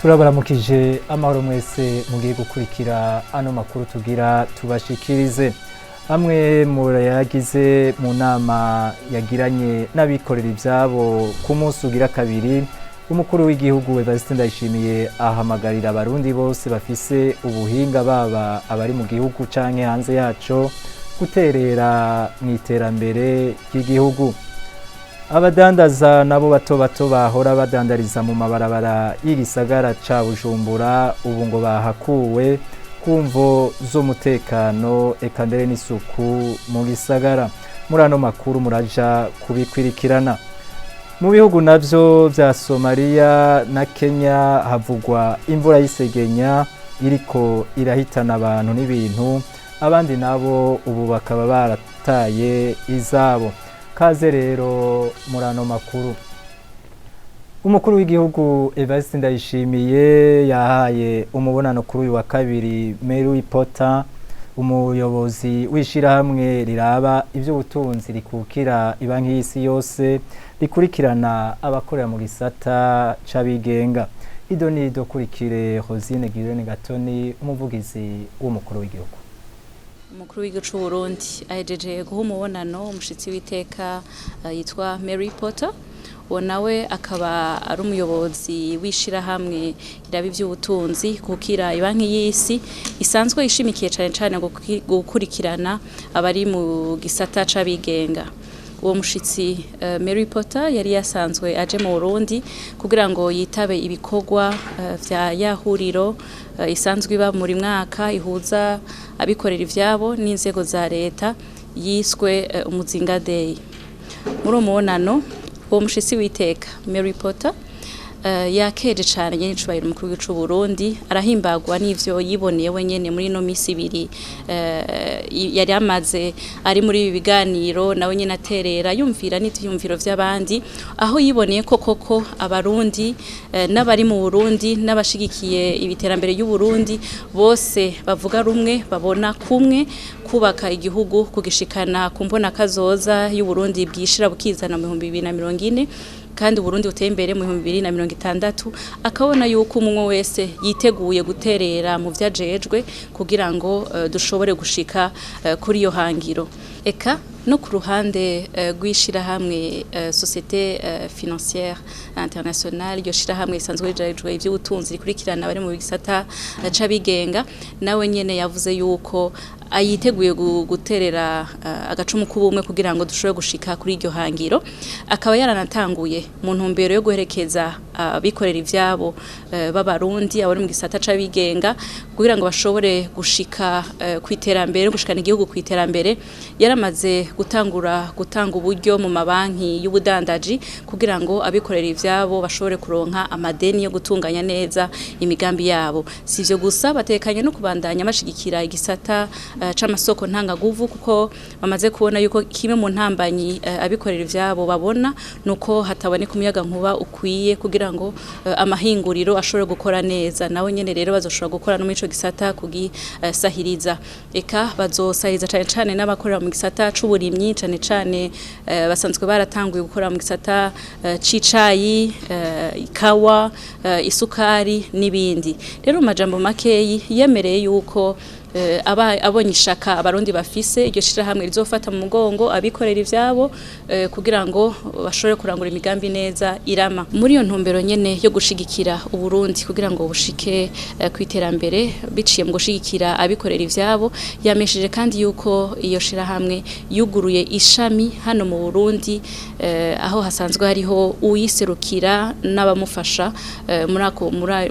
Turabaramukije amahoro mwese mugiye gukurikira ano makuru tugira tubashikirize. Amwe murayagize mu nama yagiranye n'abikorera ivyabo ku munsi ugira kabiri, umukuru w'igihugu Evariste Ndayishimiye ahamagarira Abarundi bose bafise ubuhinga, baba abari mu gihugu canke hanze yaco, guterera mu iterambere ry'igihugu. Abadandaza nabo bato bato bahora badandariza mu mabarabara y'igisagara ca Bujumbura ubu ngo bahakuwe kumvo z'umutekano eka mbere n'isuku mu gisagara. Muri ano makuru muraja kubikwirikirana. Mu bihugu navyo vya Somalia na Kenya havugwa imvura y'isegenya iriko irahitana abantu n'ibintu, abandi nabo ubu bakaba barataye izabo. Kaze rero muri ano makuru. Umukuru w'igihugu Evariste Ndayishimiye yahaye umubonano kuri uyu wa kabiri Mary Potter, umuyobozi w'ishirahamwe riraba ivy'ubutunzi rikukira Ibanki y'Isi Yose, rikurikirana abakorera mu gisata c'abigenga. Ido nido kurikire Rosine Girene Gatoni, umuvugizi w'umukuru w'igihugu. Umukuru w'igihugu c'u Burundi ahejeje guha umubonano umushitsi w'iteka yitwa Mary Potter. Uwo nawe akaba ari umuyobozi w'ishirahamwe iraba ivy'ubutunzi kukira Ibanki y'Isi, isanzwe ishimikiye cane cane gukurikirana abari mu gisata c'abigenga. Uwo mushitsi Mary Potter yari yasanzwe aje mu Burundi kugira ngo yitabe ibikorwa vya yahuriro isanzwe iba muri mwaka ihuza abikorera ivyabo n'inzego za leta, yiswe Umuzinga Day. Muri uwo mubonano, uwo mushitsi w'iteka Mary Potter yakeje cane nyene icubahiro umukuru w'igihugu c'u Burundi, arahimbagwa n'ivyo yiboneye wenyene muri ino misi 2 yari amaze ari muri ibi biganiro, nawe nyene aterera yumvira n'ivyiyumviro vy'abandi, aho yiboneye ko koko Abarundi n'abari mu Burundi n'abashigikiye ibiterambere y'u Burundi bose bavuga rumwe, babona kumwe kubaka igihugu, kugishikana ku mbona kazoza y'u Burundi bwishira bukizana mu 2040, kandi Uburundi buteye imbere mu 2060. Akabona yuko umwe wese yiteguye guterera mu vyajejwe kugira ngo dushobore gushika kuri iyo hangiro. Eka no ku ruhande rw'ishirahamwe Société Financière Internationale, iryo shirahamwe risanzwe rijejwe ivy'ubutunzi rikurikirana abari mu gisata c'abigenga, nawe nyene yavuze yuko ayiteguye guterera agacumu k'ubumwe kugira ngo dushobore gushika kuri iryo hangiro. Akaba yaranatanguye mu ntumbero yo guherekeza abikorera ivyabo b'Abarundi abari mu gisata c'abigenga kugira ngo bashobore gushika ku iterambere, gushikana igihugu ku iterambere. Yaramaze gutangura gutanga uburyo mu mabanki y'ubudandaji kugira ngo abikorera ivyabo bashobore kuronka amadeni yo gutunganya neza imigambi yabo. Si ivyo gusa, batekanye no kubandanya bashigikira igisata c'amasoko ntangaguvu, kuko bamaze kubona yuko kimwe mu ntambanyi abikorera ivyabo babona nuko hataboneka umuyaga nkuba ukwiye kugira ngo amahinguriro ashobore gukora neza. Nawe nyene rero bazoshobora gukora no muri ico gisata kugisahiriza. Eka bazosahiriza cane cane n'abakorera mu gisata c'uburimyi, cane cane basanzwe baratanguye gukora mu gisata c'icayi, ikawa, isukari n'ibindi. Rero mu majambo makeyi, yemereye yuko abonye ishaka Abarundi bafise, iryo shirahamwe rizofata mu mugongo abikorera ivyabo kugira ngo bashobore kurangura imigambi neza irama. Muri iyo ntumbero nyene yo gushigikira Uburundi kugira ngo bushike ku iterambere biciye mu gushigikira abikorera ivyabo, yamesheje kandi yuko iyo shirahamwe yuguruye ishami hano mu Burundi, aho hasanzwe hariho uyiserukira n'abamufasha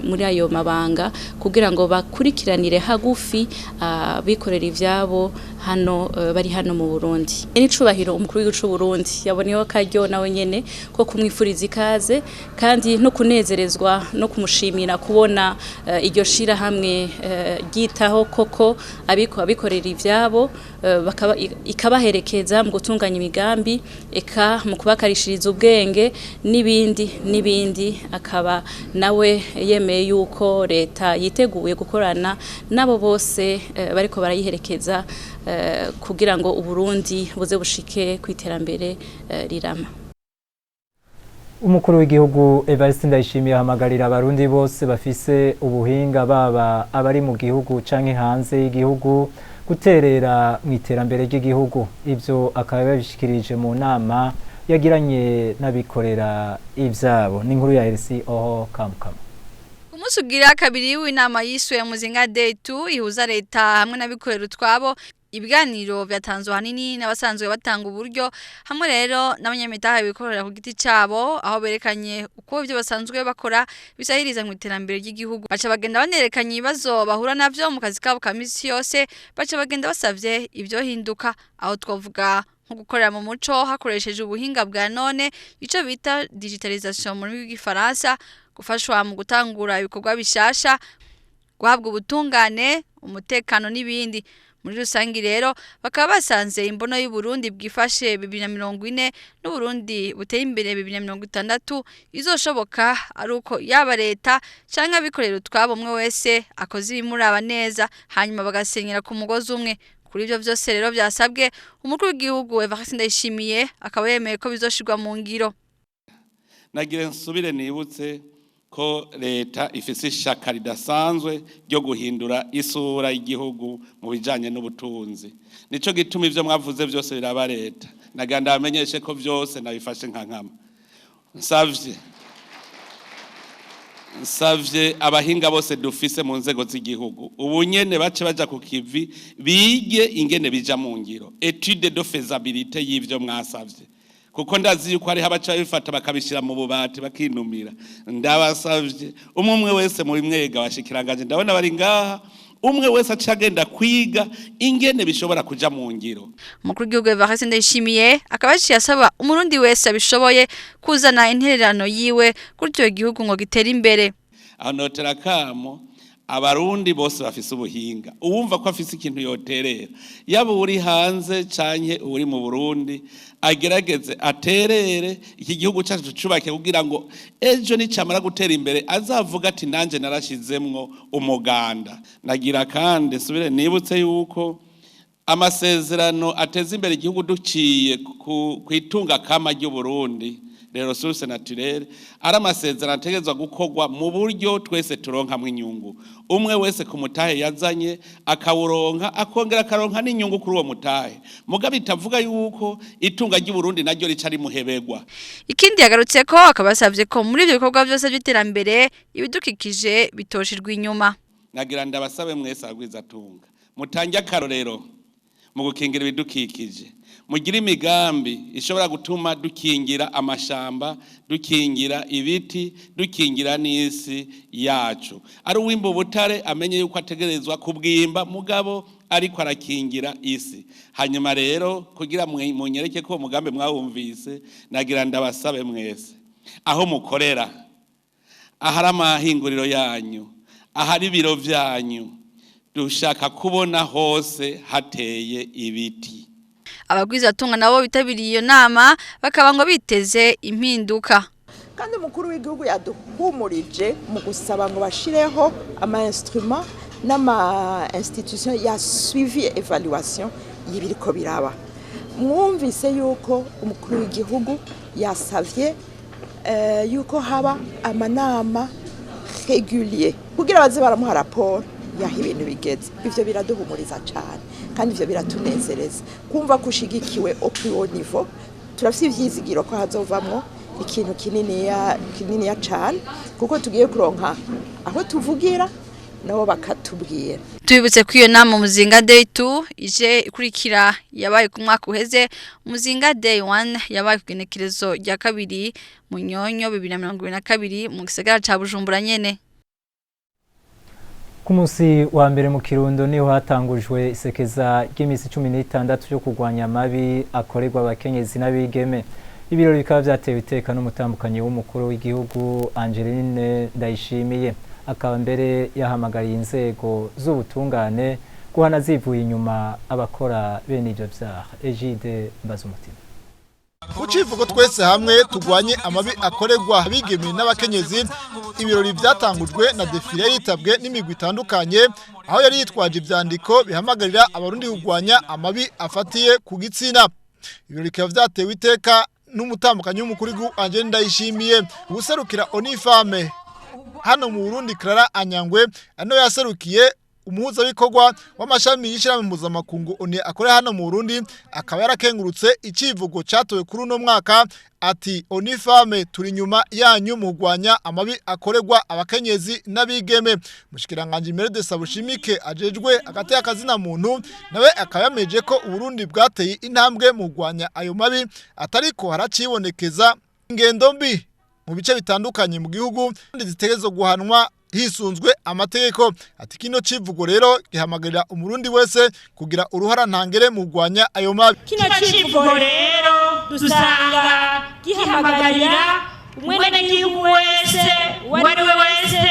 muri ayo mabanga kugira ngo bakurikiranire hagufi abikorera ivyabo hano bari hano mu Burundi. N'icubahiro umukuru w'igihugu c'u Burundi yaboneyeho akaryo nawe nyene ko kumwifuriza ikaze kandi no kunezerezwa no kumushimira kubona iryo shirahamwe ryitaho koko abikorera ivyabo, ikabaherekeza mu gutunganya imigambi, eka mu kubakarishiriza ubwenge n'ibindi n'ibindi. Akaba nawe yemeye yuko leta yiteguye gukorana nabo bose bariko barayiherekeza kugira ngo Uburundi buze bushike ku iterambere rirama. Umukuru w'igihugu Evariste Ndayishimiye ahamagarira abarundi bose bafise ubuhinga, baba abari mu gihugu canke hanze y'igihugu, guterera mu iterambere ry'igihugu. Ivyo akaba yabishikirije mu nama yagiranye n'abikorera ivyabo. N'inkuru ya Elsie Oho Kamukama. Umunsi ugira kabiri w'inama yiswe Muzinga Day 2 ihuza leta hamwe n'abikorera utwabo, ibiganiro vyatanzwe hanini n'abasanzwe batanga uburyo hamwe rero n'abanyamitahe bikorera ku giti cabo, aho berekanye uko ivyo basanzwe bakora bisahiriza mu iterambere ry'igihugu. Baca bagenda banerekanye ibibazo bahura navyo mu kazi kabo ka misi yose, baca bagenda basavye ivyo hinduka, aho twavuga nko gukorera mu muco hakoresheje ubuhinga bwa none, ico bita digitalisation mu rurimi rw'igifaransa, gufashwa mu gutangura ibikorwa bishasha, guhabwa ubutungane, umutekano n'ibindi. Muri rusangi rero bakaba basanze imbono y'Uburundi bwifashe 2040 n'Uburundi buteye imbere 2060 izoshoboka ari uko yaba leta canke abikorera utwabo umwe wese akoze ibimuraba neza, hanyuma bagasenyera ku mugozi umwe. Kuri ivyo vyose rero vyasabwe, umukuru w'igihugu Evariste Ndayishimiye akaba yemeye ko bizoshirwa mu ngiro. Nagira nsubire nibutse ko leta ifise ishaka ridasanzwe ryo guhindura isura y'igihugu mu bijanye n'ubutunzi. Nico gituma ivyo mwavuze byose biraba leta. Nagira ndabamenyeshe ko vyose nabifashe nka nkama. Nsavye abahinga bose dufise mu nzego z'igihugu ubu nyene bace baja ku kivi, bige ingene bija mu ngiro, étude de faisabilité y'ivyo mwasavye, kuko ndazi yuko hariho abaca babifata bakabishyira mu bubati bakinumira. Ndabasavye umwe umwe wese muri mwega bashikiranganje, ndabona bari ngaha, umwe wese aca agenda kwiga ingene bishobora kuja mu ngiro. Umukuru w'igihugu Evariste Ndayishimiye akaba yaciye asaba umurundi wese abishoboye kuzana intererano yiwe, gutyo igihugu ngo gitere imbere. Aho notera kamo abarundi bose bafise ubuhinga, uwumva ko afise ikintu yoterera, yaba uri hanze canke uri mu Burundi, agerageze aterere iki gihugu cyacu cubake, kugira ngo ejo nicamara gutera imbere azavuga ati: "Nanje narashizemwo umuganda." Nagira kandi subire nibutse yuko amasezerano ateza imbere igihugu duciye ku itunga kama ry'Uburundi, les ressources naturelles, ari amasezerano ategerezwa gukorwa mu buryo twese turonkamwo inyungu, umwe wese ku mutahe yazanye akawuronka, akongera akaronka n'inyungu kuri uwo mutahe, mugabo itavuga yuko itunga ry'Uburundi naryo rica rimuhebegwa. Ikindi yagarutse ko akaba yasavye ko muri ivyo bikorwa vyose vy'iterambere ibidukikije bitoshirwa inyuma. Nagira ndabasabe mwese abagwizatunga mutange akarorero mu gukingira ibidukikije, mugire imigambi ishobora gutuma dukingira amashamba, dukingira ibiti, dukingira n'isi yacu. Ari uwimba ubutare amenye yuko ategerezwa kubwimba, mugabo ariko arakingira isi. Hanyuma rero kugira munyereke ko uwo mugambi mwawumvise, nagira ndabasabe mwese aho mukorera, ahari amahinguriro yanyu, ahari ibiro vyanyu, dushaka kubona hose hateye ibiti. Abagwizatunga nabo bitabiriye iyo nama bakaba ngo biteze impinduka. Kandi umukuru w'igihugu yaduhumurije mu gusaba ngo bashireho ama instrument n'ama institution ya suivi évaluation y'ibiriko biraba. Mwumvise yuko umukuru w'igihugu yasavye yuko haba amanama régulier kugira baze baramuha raporo yaho ibintu bigeze. Ivyo biraduhumuriza cane kandi ivyo biratunezereza kumva ko ushigikiwe au plus haut niveau. Turafise ivyizigiro ko hazovamwo ikintu kininiya kininiya cane, kuko tugiye kuronka aho tuvugira nabo bakatubwira. Tubibutse ko iyo nama Muzinga Day 2 ije ikurikira yabaye ku mwaka uheze. Muzinga Day 1 yabaye ku genekerezo rya 2 Munyonyo 2022 mu gisagara ca Bujumbura nyene. Ku munsi wa mbere mu Kirundo niho hatangujwe isekeza ry'imisi 16 yo kurwanya amabi akorerwa abakenyezi n'abigeme. Ibirori bikaba vyatewe iteka n'umutambukanyi w'umukuru w'igihugu Angeline Ndayishimiye, akaba mbere yahamagariye inzego z'ubutungane guhana zivuye inyuma abakora bene ivyo vyaha. Egide Mbazumutima. Ku civugo "Twese hamwe turwanye amabi akorerwa abigeme n'abakenyezi", ibirori byatangujwe na défilé yitabwe n'imigwi itandukanye, aho yari yitwaje ivyandiko bihamagarira abarundi kurwanya amabi afatiye ku gitsina. Ibirori bikaba vyatewe iteka N'umutambukanyi w'umukuru w'igihugu Angel Ndayishimiye, uwuserukira ONU Femmes hano mu Burundi Clara Anyangwe, ano yaserukiye umuhuzabikorwa w'amashami y'ishyirahamwe mpuzamakungu ONU akorera hano mu Burundi, akaba yarakengurutse icivugo catowe kuri uno mwaka, ati: "ONU Femmes turi nyuma yanyu mu kurwanya amabi akorerwa abakenyezi n'abigeme." Mushikiranganje Merede Sabushimike ajejwe agateka kazina muntu nawe akaba yameje ko Uburundi bwateye intambwe mu kurwanya ayo mabi, atariko haracibonekeza ingendo mbi mu bice bitandukanye mu gihugu kandi zitegerezwa guhanwa hisunzwe amategeko. Ati kino civugo rero gihamagarira umurundi wese kugira uruhara ntangere mu kurwanya ayo mabi. Kino civugo rero dusanga gihamagarira umwenegihugu wese, uwo ari we wese,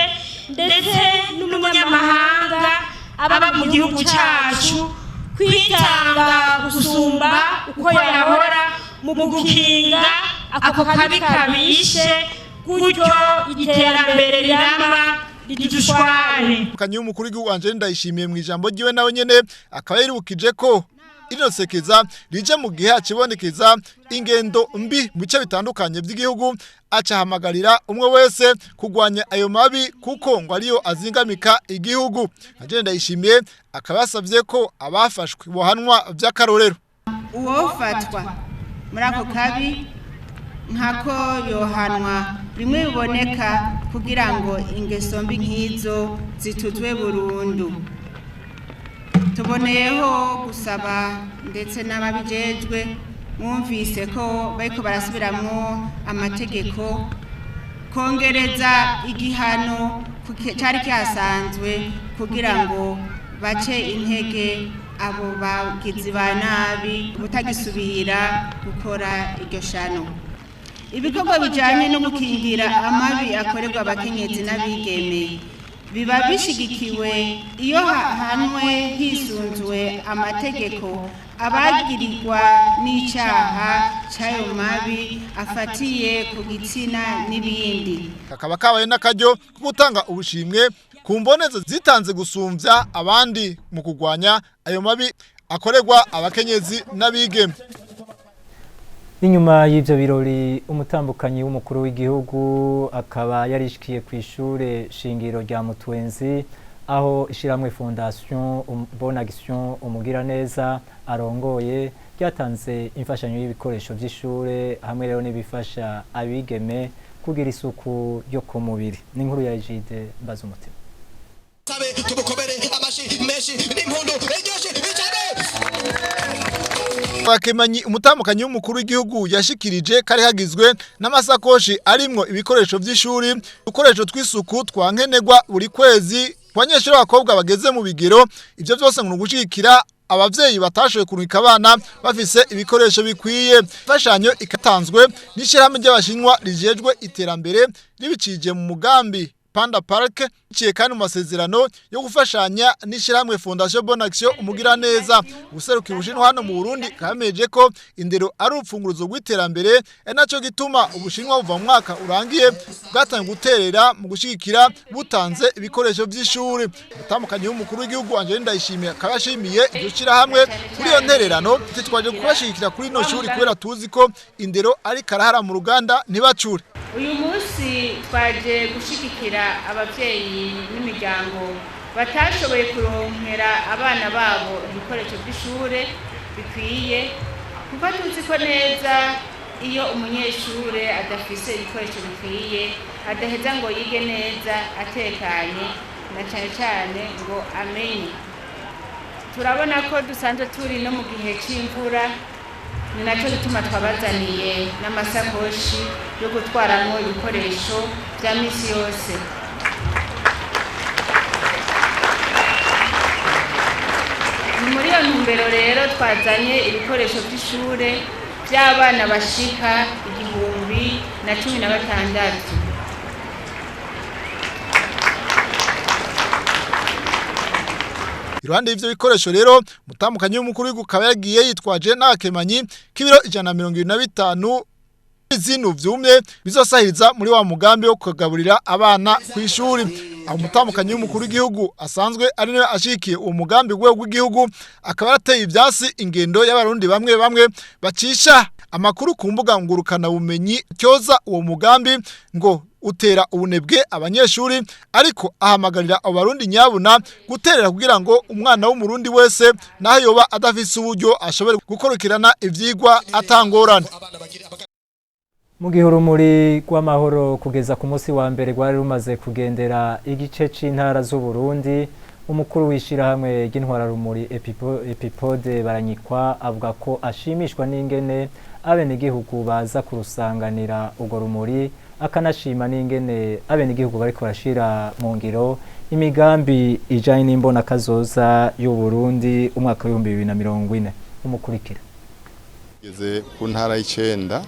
ndetse n'umunyamahanga aba mu gihugu cyacu, kwitanga gusumba uko yahora mu gukinga ako kabi kabishe, gutyo iterambere rirama ridushware. Kanyi w'umukuru w'igihugu Angel Ndayishimiye mu ijambo ryiwe nawe nyene akaba yirukije ko ino sekeza rije mu gihe akibonekeza ingendo mbi mu bice bitandukanye by'igihugu, acahamagarira umwe wese kurwanya ayo mabi kuko ngo ariyo azingamika igihugu. Angel Ndayishimiye akaba yasavye ko abafashwe bohanwa vy'akarorero. Uwofatwa muri ako kabi nkako yohanwa bimwe biboneka kugira ngo ingeso mbi nk'izo zituzwe burundu. Tuboneyeho gusaba ndetse n'ababijejwe, mwumvise ko bariko barasubiramwo amategeko, kongereza igihano cari kihasanzwe kugira ngo bace intege abo bagizi ba nabi butagisubira gukora iryo shano. Ibikorwa bijanye no gukingira amabi akorerwa abakenyezi n'abigeme biba bishigikiwe iyo hahanwe hisunzwe amategeko abagirirwa n'icaha c'ayo mabi afatiye ku gitsina n'ibindi. Kakaba kabaye n'akaryo ko gutanga ubushimwe ku mbonezo zitanze gusumvya abandi mu kurwanya ayo mabi akorerwa abakenyezi n'abigeme. Inyuma y'ivyo birori, umutambukanyi w'umukuru w'igihugu akaba yarishikiye ku ishure shingiro rya Mutwenzi, aho ishiramwe Fondation Bonne Action Umugiraneza arongoye ryatanze imfashanyo y'ibikoresho vy'ishure hamwe rero n'ibifasha abigeme kugira isuku yo ku mubiri. N'inkuru ya Egide Mbaza Umutima. Tumukomere amashi menshi n'impundu iryoshe icane. Bakemanyi umutambukanyi w'umukuru w'igihugu yashikirije kari hagizwe n'amasakoshi arimwo ibikoresho vy'ishuri, udukoresho tw'isuku twankenerwa buri kwezi ku banyeshuri b'abakobwa bageze mu bigero. Ivyo vyose ngo gushigikira abavyeyi batashoboye kurungika abana bafise ibikoresho bikwiye. Imfashanyo ikatanzwe n'ishirahamwe ry'Abashinwa rijejwe iterambere ribicije mu mugambi Panda Park, iciye kandi mu masezerano yo gufashanya n'ishirahamwe Fondation Bonne Action Umugiraneza. Guserukira Ubushinwa hano mu Burundi kameje ko indero ari urupfunguruzo rw'iterambere, ari naco gituma Ubushinwa buva mu mwaka urangiye bwatangiye guterera mu gushigikira butanze ibikoresho vy'ishuri. Umutambukanyi w'umukuru w'igihugu Angeline Ndayishimiye akaba yashimiye iryo shirahamwe kuri iyo ntererano. Twaje kubashigikira kuri ino shuri kubera tuzi ko indero ari karahara mu ruganda ntibacure. Uyu munsi twaje gushigikira abavyeyi n'imiryango batashoboye kuronkera abana babo ibikoresho by'ishure bikwiye, kuko tuzi ko neza iyo umunyeshure adafise ibikoresho bikwiye adaheza ngo yige neza atekanye, na cane cane ngo amenye. Turabona ko dusanzwe turi no mu gihe c'imvura, ni nacyo gituma twabazaniye n'amasakoshi yo gutwaramo ibikoresho bya misi yose. Ni muri iyo ntumbero rero twazanye ibikoresho by'ishure by'abana bashika 1016. Iruhande y'ivyo bikoresho rero, umutambukanyi w'umukuru w'igihugu akaba yagiye yitwaje n'akemanyi k'ibiro 125 zinu vyumye bizosahiriza muri wa mugambi wo kugaburira abana kw'ishuri. Aho umutambukanyi w'umukuru w'igihugu asanzwe ari nawe ashigikiye uwo mugambi rwego rw'igihugu akaba yarateye ivyasi ingendo y'Abarundi bamwe bamwe bacisha Amakuru ku mbuga ngurukana bumenyi cyoza uwo mugambi ngo utera ubunebwe abanyeshuri, ariko ahamagarira abo Barundi nyabuna guterera kugira ngo umwana w'Umurundi wese naho yoba adafise uburyo ashobore gukorokirana ivyigwa atangorane. Mu gihe urumuri rw'amahoro kugeza ku munsi wa mbere rwari rumaze kugendera igice c'intara z'Uburundi, umukuru w'ishirahamwe ry'intwararumuri Epipode Baranyikwa avuga ko ashimishwa n'ingene abenegihugu baza kurusanganira urwo rumuri, akanashima n'ingene abenegihugu bariko barashira mu ngiro imigambi ijanye n'imbonakazoza y'Uburundi umwaka w'2040. Umukurikira. Tugeze ku ntara y'icenda,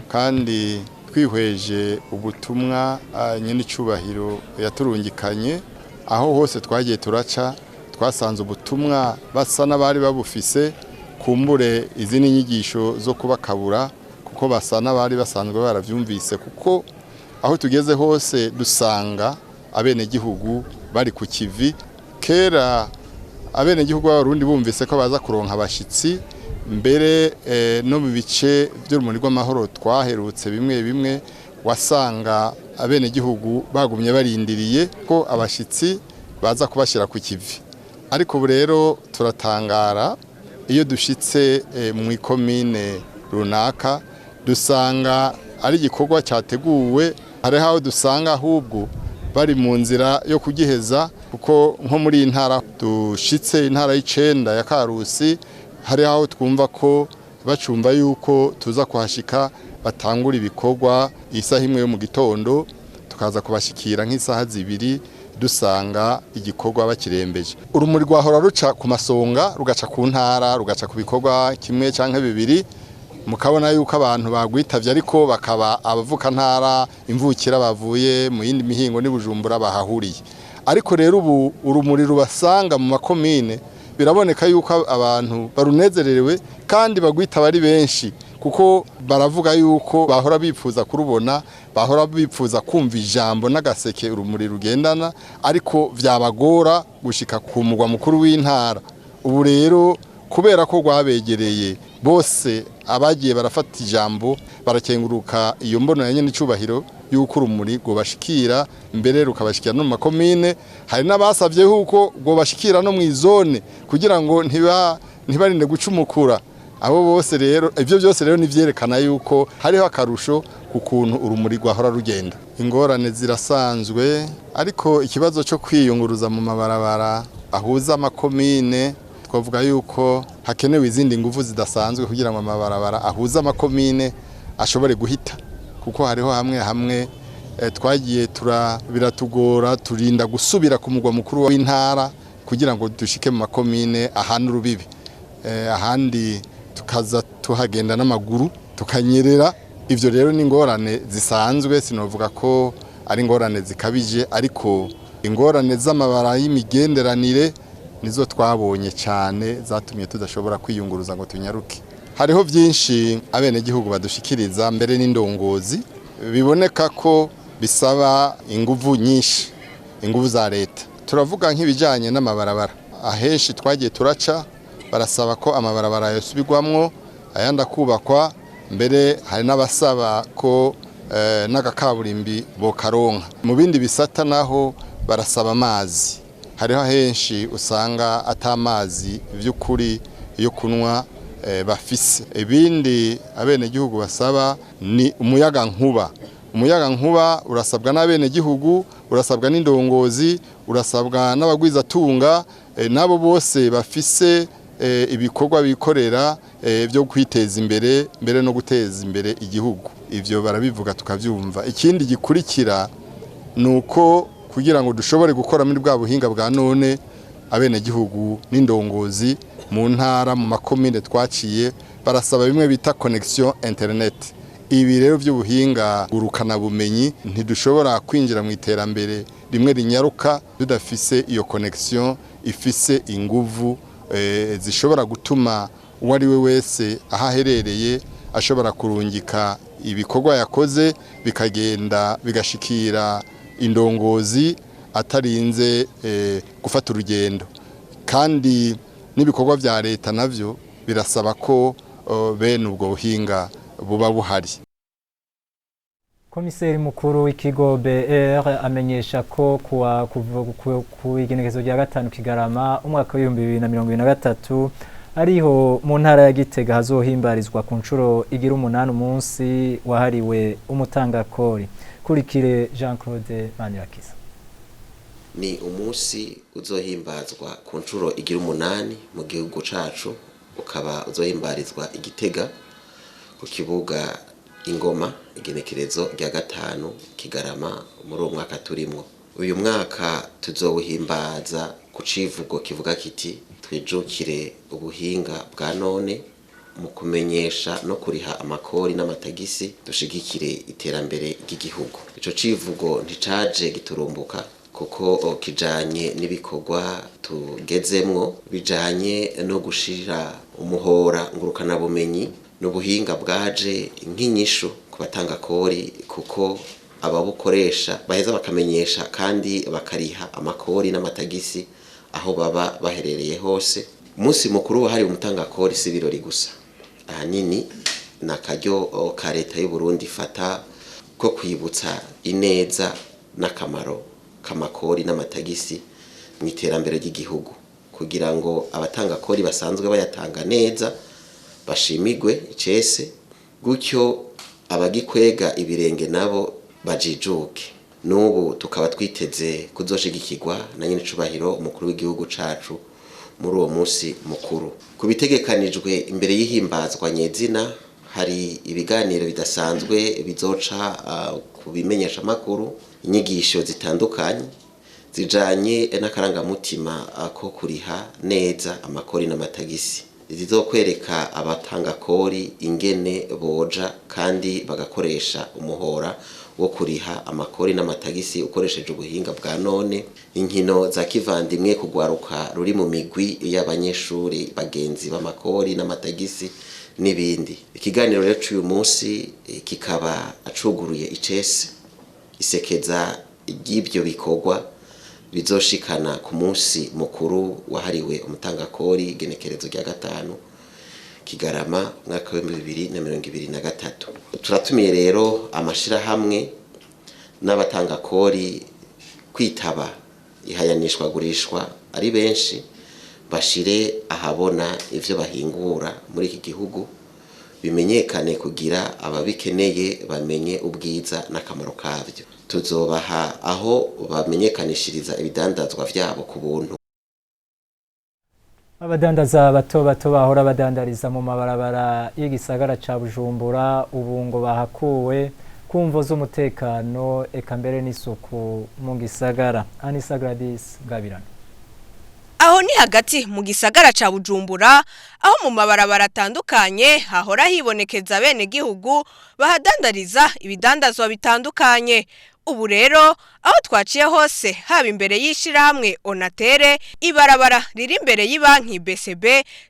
kandi twihweje ubutumwa nyen'icubahiro yaturungikanye, aho hose twagiye turaca twasanze ubutumwa basa n'abari babufise, kumbure izindi nyigisho zo kubakabura kuko basa n'abari basanzwe baravyumvise, kuko aho tugeze hose dusanga abenegihugu bari ku kivi. Kera abenegihugu b'Abarundi bumvise ko baza kuronka abashitsi, mbere no mu bice by'urumuri rw'amahoro twaherutse bimwe bimwe wasanga abenegihugu bagumye barindiriye ko abashitsi baza kubashyira ku kivi. Ariko ubu rero turatangara iyo dushitse mu ikomine runaka dusanga ari igikorwa cyateguwe, hariho aho dusanga ahubwo bari mu nzira yo kugiheza, kuko nko muri iyi ntara dushitse, intara y'icenda ya Karusi, hari aho twumva ko bacumva yuko tuza kuhashika batangura ibikorwa isaha imwe yo mu gitondo, tukaza kubashikira nk'isaha 2 dusanga igikorwa bakirembeje. Urumuri rwahora ruca ku masonga, rugaca ku ntara, rugaca ku bikorwa kimwe canke bibiri, mukabona yuko abantu bagwitavye, ariko bakaba abavuka ntara imvukira bavuye mu yindi mihingo ni Bujumbura bahahuriye. Ariko rero ubu urumuri rubasanga mu makomine, biraboneka yuko abantu barunezererewe kandi bagwita bari benshi, kuko baravuga yuko bahora bipfuza kurubona, bahora bipfuza kumva ijambo n'agaseke urumuri rugendana, ariko vyabagora gushika ku mugwa mukuru w'intara. Ubu rero kubera ko rwabegereye bose, abagiye barafata ijambo barakenguruka iyo mbono ya nyen'icubahiro yuko urumuri rwobashikira, mbere rukabashikira no mu makomine. Hari n'abasavye yuko rwobashikira no mw'izone kugira ngo ntibarinde gucumukura. Abo bose rero, ivyo byose rero nivyerekana yuko hariho akarusho ku kuntu urumuri rwahora rugenda. Ingorane zirasanzwe, ariko ikibazo cyo kwiyunguruza mu mabarabara ahuza amakomine, twavuga yuko hakenewe izindi nguvu zidasanzwe kugira ngo amabarabara ahuza amakomine ashobore guhita, kuko hariho hamwe hamwe twagiye biratugora, turinda gusubira ku mugwa mukuru w'intara kugira ngo dushike mu makomine ahana urubibi, ahandi tukaza tuhagenda n'amaguru tukanyerera. Ivyo rero ni ingorane zisanzwe, sinovuga ko ari ingorane zikabije, ariko ingorane z'amabara y'imigenderanire nizo twabonye cyane zatumye tudashobora kwiyunguruza ngo tunyaruke. Hariho byinshi abenegihugu badushikiriza mbere n'indongozi, biboneka ko bisaba inguvu nyinshi, inguvu za leta. Turavuga nk'ibijanye n'amabarabara, ahenshi twagiye turaca barasaba ko amabarabara yosubirwamwo, ayandi akubakwa, mbere hari n'abasaba ko n'agakaburimbi bokaronka. Mu bindi bisata naho barasaba amazi, hariho ahenshi usanga atamazi by'ukuri yo kunywa bafise. Ibindi abenegihugu basaba ni umuyaga nkuba. Umuyaga nkuba urasabwa n'abenegihugu, urasabwa n'indongozi, urasabwa n'abagwizatunga, nabo bose bafise ibikorwa bikorera byo kwiteza imbere, mbere no guteza imbere igihugu. Ivyo barabivuga tukavyumva. Ikindi gikurikira nuko kugira ngo dushobore gukora muri bwa buhinga bwa none, abenegihugu n'indongozi mu ntara mu makomine twaciye barasaba bimwe bita connection internet. Ibi rero by'ubuhinga ngurukana bumenyi ntidushobora kwinjira mu iterambere rimwe rinyaruka tudafise iyo connection ifise inguvu zishobora gutuma uwo ari we wese aho aherereye ashobora kurungika ibikorwa yakoze bikagenda bigashikira indongozi atarinze gufata urugendo. Kandi n'ibikorwa vya leta navyo birasaba ko bene ubwo buhinga buba buhari. Komiseri mukuru w'ikigo BR amenyesha ko kuwa ku igenekerezo rya 5 Kigarama umwaka w'ibihumbi 2023 ariho mu ntara ya Gitega hazohimbarizwa ku nshuro igira 8 umunsi wahariwe umutangakori. Kurikire Jean Claude Manirakiza. Ni umunsi uzohimbazwa ku nshuro igira 8 mu gihugu cacu, ukaba uzohimbarizwa i Gitega ku kibuga Ingoma igenekerezo rya 5 Kigarama muri uwo mwaka turimwo. Uyu mwaka tuzowuhimbaza ku civugo kivuga kiti twijukire ubuhinga bwa none mu kumenyesha no kuriha amakori n'amatagisi, dushigikire iterambere ry'igihugu. Ico civugo nticaje giturumbuka kuko kijanye n'ibikorwa tugezemwo bijanye no gushira umuhora ngurukanabumenyi n'ubuhinga bwaje nk'inyishu ku batanga kori, kuko ababukoresha baheza bakamenyesha kandi bakariha amakori n'amatagisi aho baba baherereye hose. Umunsi mukuru wahariwe umutangakori si ibirori gusa, ahanini ni akaryo ka leta y'u Burundi ifata ko kwibutsa ineza n'akamaro k'amakori n'amatagisi mu iterambere ry'igihugu, kugira ngo abatangakori basanzwe bayatanga neza bashimigwe icese, gutyo abagikwega ibirenge nabo bajijuke. N'ubu tukaba twiteze kuzoshigikirwa na nyen'icubahiro umukuru w'igihugu cacu muri uwo munsi mukuru. Ku bitegekanijwe imbere y'ihimbazwa nyezina, hari ibiganiro bidasanzwe bizoca ku bimenyeshamakuru, inyigisho zitandukanye zijanye n'akarangamutima ko kuriha neza amakori n'amatagisi, zizokwereka abatanga kori ingene boja kandi bagakoresha umuhora wo kuriha amakori n'amatagisi ukoresheje ubuhinga bwa none, inkino za kivandimwe kugwaruka ruri mu migwi y'abanyeshuri bagenzi b'amakori n'amatagisi n'ibindi. Ikiganiro rero c'uyu munsi kikaba acuguruye icese isekeza ry'ibyo bikorwa bizoshikana ku munsi mukuru wahariwe umutangakori igenekerezo rya 5 Kigarama umwaka wa 2023. Turatumiye rero amashirahamwe n'abatangakori kwitaba ihayanishwa gurishwa ari benshi, bashire ahabona ivyo bahingura muri iki gihugu bimenyekane kugira ababikeneye bamenye ubwiza n'akamaro kavyo. Tuzobaha aho bamenyekanishiriza ibidandazwa vyabo ku buntu. Abadandaza bato bato bahora badandariza mu mabarabara y'igisagara ca Bujumbura ubu ngo bahakuwe kumvo z'umutekano eka mbere n'isuku mu gisagara. Anisa Gladys Gabirano. Aho ni hagati mu gisagara ca Bujumbura, aho mu mabarabara atandukanye hahora hibonekeza bene gihugu bahadandariza ibidandazwa bitandukanye. Ubu rero aho twaciye hose, haba imbere y'ishirahamwe Onatere, ibarabara riri imbere y'ibanki BCB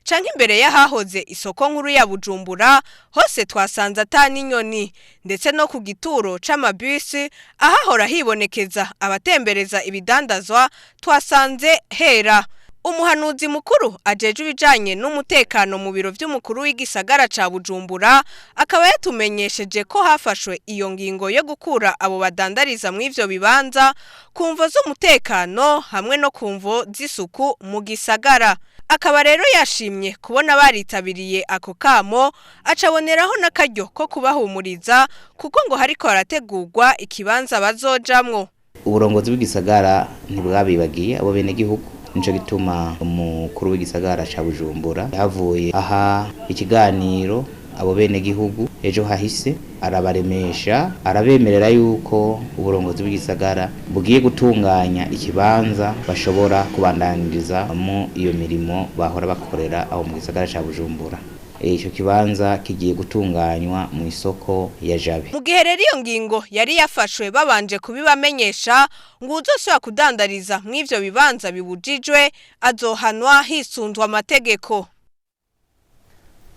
canke imbere y'ahahoze isoko nkuru ya Bujumbura, hose twasanze ata n'inyoni, ndetse no ku gituro c'amabisi ahahora hibonekeza abatembereza ibidandazwa twasanze hera. Umuhanuzi mukuru ajeje ibijanye n'umutekano mu biro vy'umukuru w'igisagara ca Bujumbura akaba yatumenyesheje ko hafashwe iyo ngingo yo gukura abo badandariza mu ivyo bibanza ku mvo z'umutekano hamwe no ku mvo z'isuku mu gisagara. Akaba rero yashimye kubona baritabiriye ako kamo, acaboneraho n'akaryo ko kubahumuriza kuko ngo hariko harategurwa ikibanza bazojamwo. Uburongozi bw'igisagara ntibwabibagiye abo bene gihugu, nico gituma umukuru w'igisagara ca Bujumbura yahavuye aha ikiganiro abo bene gihugu ejo hahise, arabaremesha arabemerera yuko uburongozi bw'igisagara bugiye gutunganya ikibanza bashobora kubandaniriza iyo mirimo bahora bakorera aho mu gisagara ca Bujumbura. Ico kibanza kigiye gutunganywa mu isoko ya Jabe. Mu gihe rero iyo ngingo yari yafashwe babanje kubibamenyesha, ngo uzosubira kudandariza mw'ivyo bibanza bibujijwe azohanwa hisunzwe amategeko.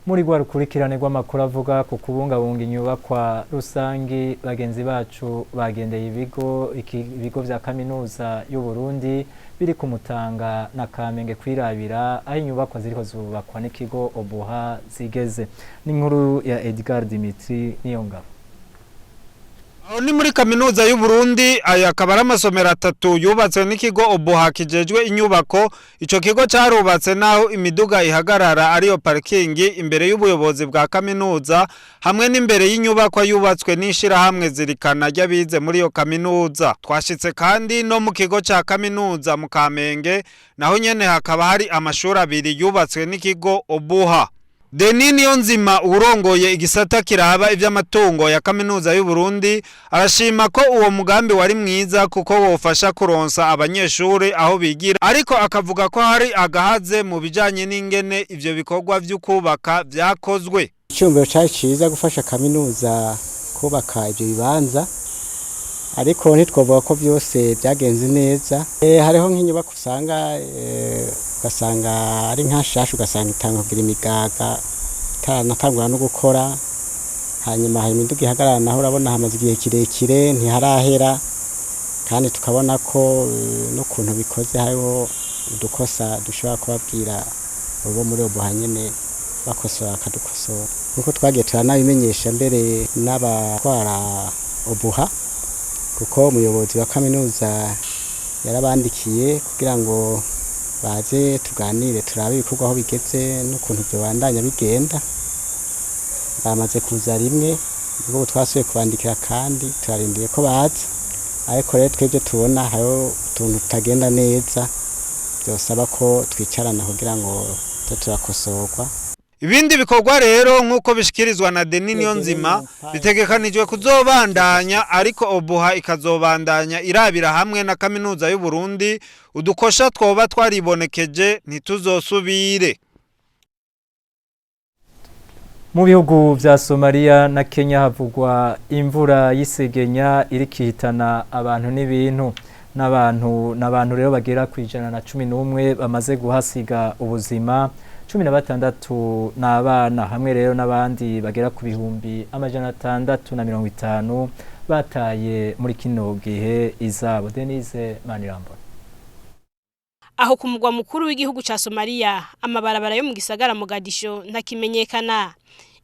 Muri rwa rukurikirane rw'amakuru avuga ku kubungabunga inyubakwa rusangi, bagenzi bacu bagendeye ibigo vya Kaminuza y'u Burundi biri ku Mutanga na Kamenge kwirabira aho inyubakwa ziriko zubakwa n'ikigo Obuha zigeze. N'inkuru ya Edgar Dimitri Niyongabo. Aho ni muri Kaminuza y'u Burundi. Aya akaba ari amasomero atatu yubatswe n'ikigo Obuha kijejwe inyubako. Ico kigo carubatse naho imiduga ihagarara, ariyo parking, imbere y'ubuyobozi bwa kaminuza, hamwe n'imbere y'inyubakwa yubatswe n'ishirahamwe Zirikana ry'abize muri iyo kaminuza. Twashitse kandi no mu kigo ca kaminuza mu Kamenge, naho nyene hakaba hari amashuri abiri yubatswe n'ikigo Obuha. Denis Niyonzima, urongoye igisata kiraba ivy'amatungo ya Kaminuza y'u Burundi, arashima ko uwo mugambi wari mwiza kuko wofasha kuronsa abanyeshuri aho bigira, ariko akavuga ko hari agahaze mu bijanye n'ingene ivyo bikorwa vy'ukubaka vyakozwe. Icyumviro cyari cyiza, gufasha kaminuza kubaka ibyo bibanza, ariko ntitwavuga ko byose byagenze neza. Hariho nk'inyubako usanga ugasanga ari nka shasha, ugasanga itanga kugira imigaga, itaranatangura no gukora. Hanyuma hari imiduga ihagarara, naho urabona hamaze igihe kirekire ntiharahera. Kandi tukabona ko n'ukuntu bikoze hariho udukosa dushobora kubabwira bo muri Obuha nyene bakosora, bakadukosora, nkuko twagiye turanabimenyesha mbere n'abatwara Obuha, kuko umuyobozi wa kaminuza yarabandikiye kugira ngo baze tuganire, turabe ibikorwa aho bigeze n'ukuntu byobandanya bigenda. Bamaze kuza rimwe, ubwo twasubiye kubandikira kandi turarindiriye ko baza. Ariko rero twebwe tubona hariho utuntu tutagenda neza, byosaba ko twicarana kugira ngo tuze turakosorwa. Ibindi bikorwa rero, nk'uko bishikirizwa na Denis Niyonzima, bitegekanijwe kuzobandanya, ariko Obuha ikazobandanya irabira hamwe na Kaminuza y'u Burundi udukosha twoba twaribonekeje ntituzosubire. Mu bihugu vya Somalia na Kenya havugwa imvura y'isegenya iriko ihitana abantu n'ibintu n'abantu rero bagera ku 111 bamaze guhasiga ubuzima, 16 n'abana, hamwe rero n'abandi bagera ku 650,000 bataye muri kino gihe izabo. Denise Manirambona. Aho ku mugwa mukuru w'igihugu ca Somalia, amabarabara yo mu gisagara Mogadisho ntakimenyekana.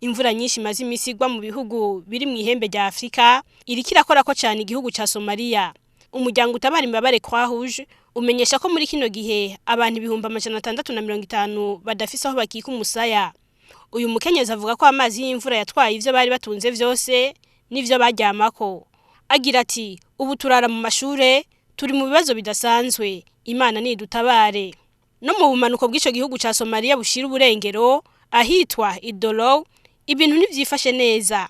Imvura nyinshi imaze imisi igwa mu bihugu biri mu ihembe rya Afrika iriko irakorako cane igihugu ca Somalia. Umuryango utabara imbabare Croix Rouge umenyesha ko muri kino gihe abantu 650,000 badafise aho bakika umusaya. Uyu mukenyezi avuga ko amazi y'imvura yatwaye ivyo bari batunze vyose n'ivyo baryamako. Agira ati: "Ubu turara mu mashure, turi mu bibazo bidasanzwe, Imana nidutabare." No mu bumanuko bw'ico gihugu ca Somalia bushira uburengero, ahitwa Idolo, ibintu ntivyifashe neza.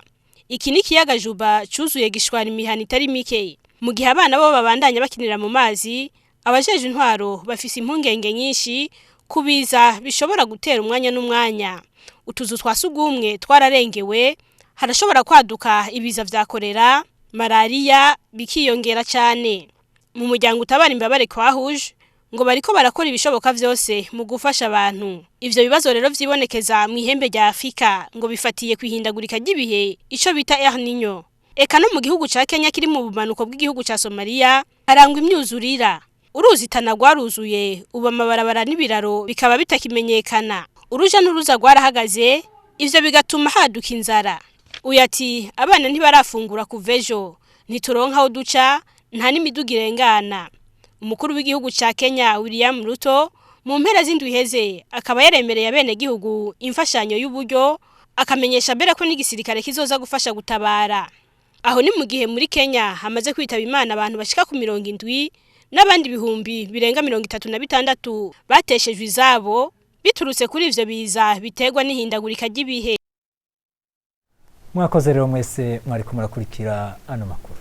Iki ni ikiyaga Juba cuzuye gishwara imihana itari mike. Mu gihe abana bo babandanya bakinira mu mazi, abajeje intwaro bafise impungenge nyinshi kubiza bishobora gutera umwanya n'umwanya. Utuzu twa sugumwe twararengewe, harashobora kwaduka ibiza vya korera, malariya bikiyongera cane. Mu muryango utabara imbabare Croix Rouge ngo bariko barakora ibishoboka vyose mu gufasha abantu. Ivyo bibazo rero vyibonekeza mu ihembe rya Afrika ngo bifatiye kwihindagurika ry'ibihe, ico bita El Niño. Eka no mu gihugu ca Kenya kiri mu bumanuko bw'igihugu ca Somalia harangwa imyuzurira. Uruzi Tana rwaruzuye, ubu amabarabara n'ibiraro bikaba bitakimenyekana. Uruja n'uruza rwarahagaze, ivyo bigatuma haduka inzara. Uyu ati: "Abana ntibarafungura kuva ejo, ntituronka aho duca, nta n'imiduga irengana." Umukuru w'igihugu ca Kenya William Ruto mu mpera z'indwi iheze akaba yaremereye abenegihugu imfashanyo y'uburyo, akamenyesha mbere ko n'igisirikare kizoza gufasha gutabara. Aho ni mu gihe muri Kenya hamaze kwitaba Imana abantu bashika ku 70 n'abandi 336,000 bateshejwe izabo biturutse kuri ivyo biza biterwa n'ihindagurika ry'ibihe. Mwakoze rero mwese mwariko murakurikira ano makuru.